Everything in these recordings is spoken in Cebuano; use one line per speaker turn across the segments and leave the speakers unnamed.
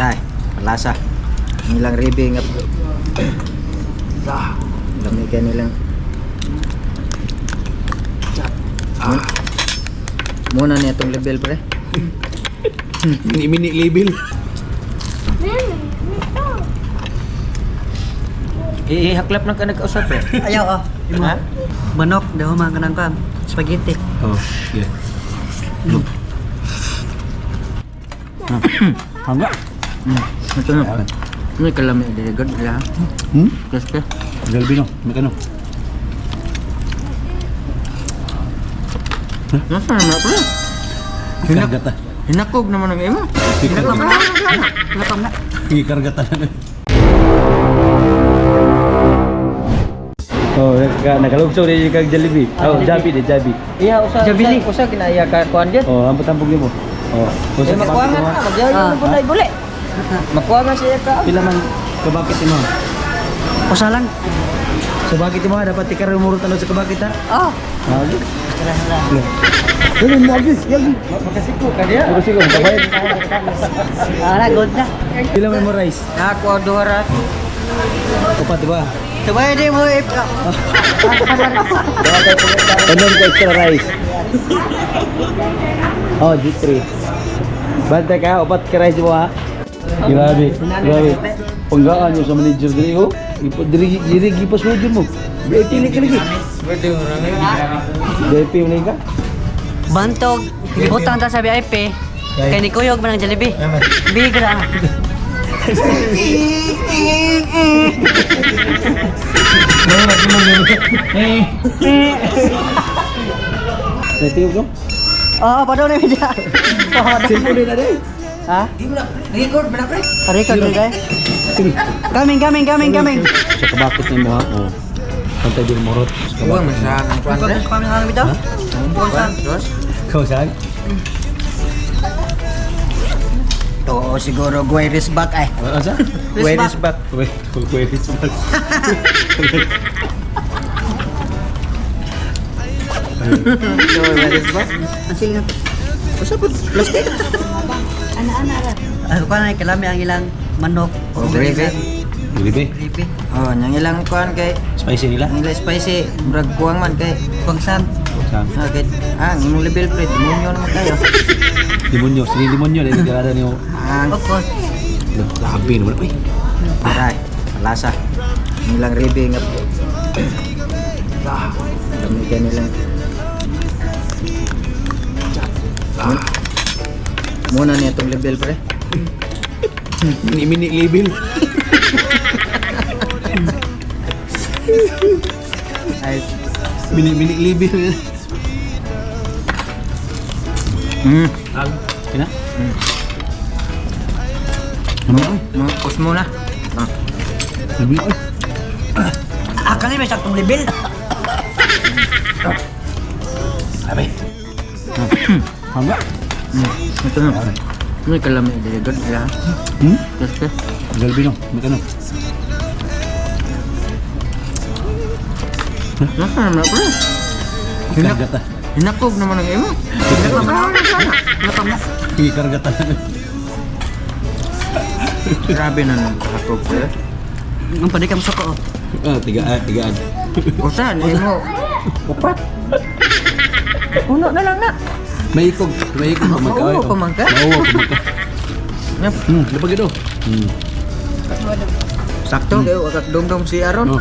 Ay, malasa. Ang ilang ribi nga. Lamig ka nilang. Muna niya itong level, pre.
Mini mini label.
Ihaklap lang ka nagkausap, pre.
Ayaw oh.
Ha?
Manok, daw man kanang kan. Spaghetti.
Oh, yeah. Hangga.
Ito na. Ano yung kalami? Dili good nila.
Hmm?
Crispy.
Jollibee no. May kano.
Nasa naman, pre?
Ikargata.
Hinakog naman ang imo.
Ikargata. Ikargata na. Oh, nakalugso rin yung kag Jollibee. Oh, Jabi de Jabi.
Iya, usa
Jabili.
usa kinaya ka kuan gyud.
Oh, ambot-ambot nimo. Oh,
Eh, makuha nga na, magyayo na po na guli. Makuha nga siya ka.
Pila man kabakit imo?
Usa lang.
Sa bakit mo dapat ikaw muro talo sa kabakit ha?
Oh.
Agi. Dili mo agi, yagi.
Makasiko ka diya.
Makasiko, kabayad.
Ara good na.
Pila may mo rice?
Nakakuha duha ra.
Upat di ba?
Sabay di mo if
Tanon ka extra rice. Oh, G3. Bantay ka, upat ka rice mo ha. Grabe, grabe. Panggaan nyo sa manager diri oh. Ipo diri diri gipas mo mo. VIP ni ka lagi. VIP mo ka.
Bantog, gibutang ta sa VIP. Kay ni Kuyog man ang Jollibee. Big ra.
Natingog no?
Oo, pa daw na media.
Cellphone din na dai.
Ha?
Di mo na record ba na, pre?
Record na dai. Coming, coming, coming, coming.
Sa kabakit nimo ha. Oh. Pantay din morot. Sa
Uwa
kabakit.
man sa ang kuan pre.
Kami kami bitaw.
Kuan, dos.
Ikaw saan?
To siguro gueris back ay.
Ano sa?
Gueris back.
Wait, wait, wait.
Gueris back.
Ang sige na.
Usa po plastic.
Ano pa na kalami ang ilang manok.
Oh, gravy.
Gravy.
Gravy.
Oh, nyang ilang kuan kay
Spicy nila.
ang ilang spicy, murag kuwang man kay.
Bangsan.
Saan?
Ah, kay ah, ang imong level, pre, demonyo naman kayo.
Demonyo, sini demonyo dahil nagkalada niyo.
Ang
Of course.
Grabe naman uy.
Aray, malasa. Ang ilang ribi nga. Lamig ka nilang. Muna niya itong level, pre.
Mini mini label.
Ay.
Mini mini label. Kina? Ano ay?
Mga kus muna. Ah.
Sabi ay.
Ah, kani may saktong level.
Sabi. Hangga.
Ito na. May kalami dili good ya.
Hmm?
Crispy.
Jollibee no. May kano.
Nasa naman pre?
Ikargata.
Hinakog naman ang imo.
Ikargata na.
Grabe na nang hakog, pre.
Ang padikam suko. Oh.
Ah, tigaan, tigaan.
Usa ni imo. Upat. Puno na lang na.
May ikog, may ikog pa man ka.
Mauwa pa man ka.
Mauwa pa man ka.
Yep.
Lapag ito.
Sakto kayo agak dumdum si Aaron.
Oh.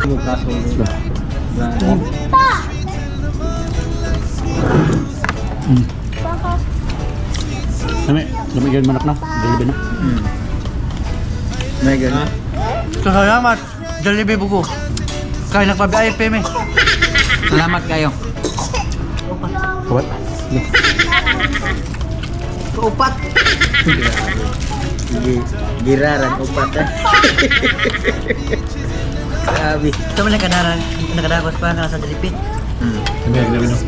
Lami, lami gyud manok na. Jollibee na.
May ganun.
Salamat. Jollibee bugo. Kay nagpa-VIP mi.
Salamat kayo.
Kawat.
Upat.
Giraran upat eh. Grabe.
Ito man nakadaran, nakadagos pa ka sa Jollibee.
Lami, lami no.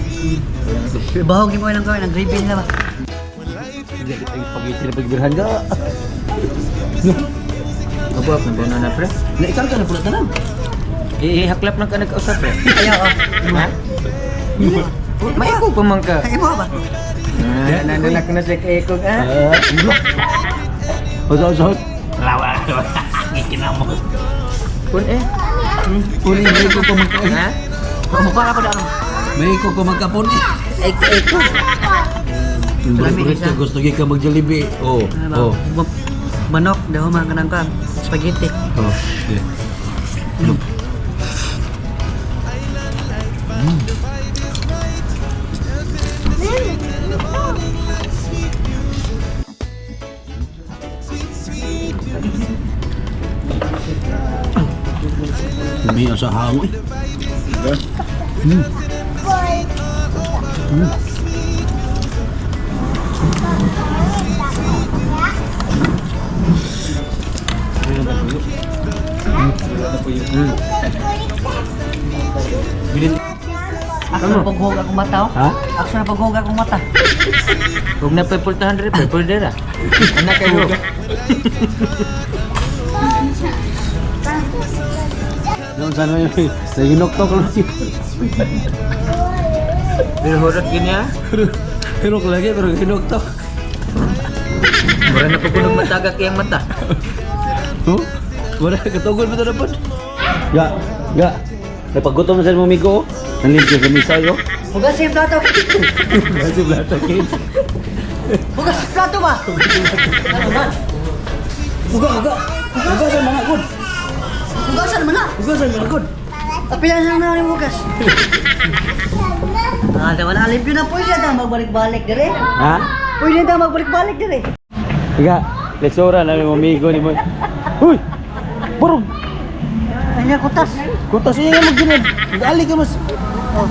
Bahog ni mo ilang gawin ang gravy nila ba.
Spaghetti na pagbirhan ka.
Abuap na ba na, pre?
Na ikarga na pula tanan.
Ihaklap lang ka nagkausap, pre.
Ayaw oh.
Ha? May ako pa man ka.
Ay mo ba?
Ah, Nanunak na siya kay Ikog, ah.
Ah, usot, usot.
Lawa. Gikinamot. Kun eh.
Puni, may ko kumakain.
Ha?
Mukha ka pa daw.
May ko kumakapon eh.
Eko, eko.
Yung
Salami,
burrito,
isa.
gusto ka mag-Jollibee. Oh,
Ano ba?
oh.
Manok, daw man kanang kan. Spaghetti.
Oh, yeah. May asa hango eh.
Ako na paghug akong mata. Oh.
Ha?
Ako na paghug akong mata.
Huwag na pepultahan rin, pepultera. Anak kayo.
Noon sana yun. Naginoktok lang yun.
Pero hurot gini ah.
Pero lagi, pero ginoktok.
Mura na pupunog matagak iyang mata.
Huh? Wala, katugol mo ito na po. Ga, ga. Napagutom na sa mo, migo. Oh. Nanlimpyo sa misay, oh.
Hugas yung plato.
Kasi plato, kid.
Hugas yung plato ba? Ano ba?
Uga, uga. Uga sa mga good.
Hugasan mo na.
Uga sa mga good.
Apilan na na yung hugas. Ah, daw na limpyo na pwede na magbalik-balik dire.
Ha?
Pwede na magbalik-balik dire.
Ga, leksora na mo, migo ni mo. Uy! Burog!
Anya kutas.
Kutas iya nga magginad. Gali ka mas.
Oh.